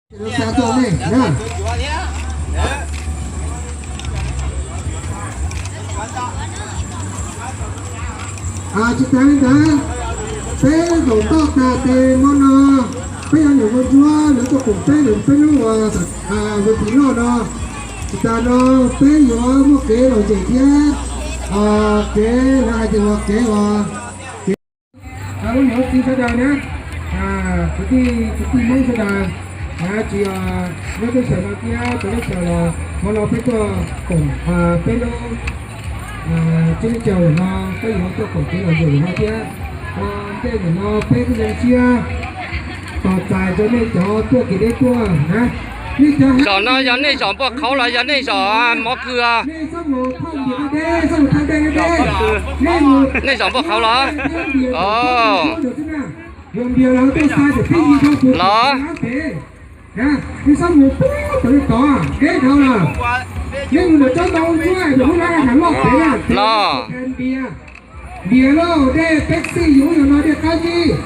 Xa tuaj nej na. Tsis tas li ntawd, peb zaum toj tag tes hmo no, peb yuav nyuam qhuav ntsuab lawv tuaj koom peb lawm peb lub ua tis loj no. Tsis tas no peb yuav muaj kev lom zem thiab, kev lawv hais tias ua kev ua kev lub niam lub txiv sawv daws na, kwv tij kwv tij Hmoob sawv daws, tsis yog nyob teb chaws no thiab txawv teb chaws los hmo no peb tuaj koom peb lub teb chaws no, peb yuav tuaj koom kev lom zem no thiab. Ua ntej ntawm no peb kuj zoo siab tos txais rau nej cov tuaj kev deb tuaj na. Zaum no yog nej zaum npua qhauv los yog nej zaum mov khw? Nej zaum npua qhauv los? Los. Los. Npias lauj, dej Pepsi yuav no dej qab zib.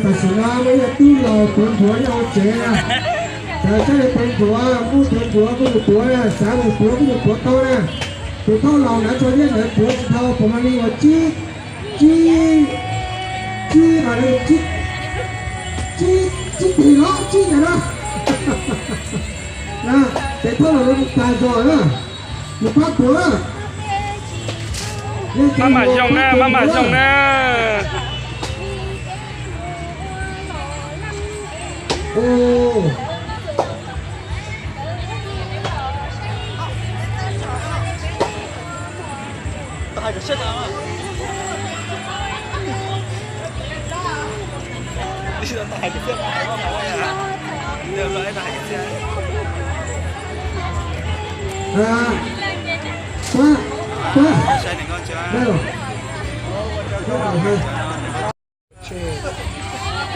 Tam sim no muaj ib tug tub laus tuav ntsuav nyob hauv tsev na. Sawv daws tuav ntsuav, muaj tuav ntsuav kuj yus tuav na, xav mus tuav kuj yus tuav tau na. Tus tub laus hnav tsho liab ntawd tuav tsis tau, puas mag li uas tsib, tsib, tsib, tsib tis los tsib ntawd na. Tes tub laus mus tag zog na, mus pab tuav. Maj mam xyoo na, maj mam xyoo na.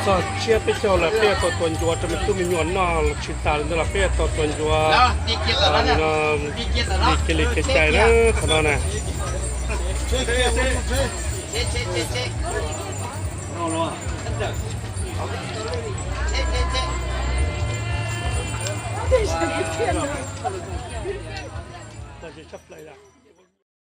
Txog tsiab peb caug lawm, peb yuav tau tua ncuav rau me tub me nyuam noj los tsis tas li ntawd los peb yuav tau tua ncuav no li kev li kev cai na, qhov no na. Txog tsis tshaj plaws lawm.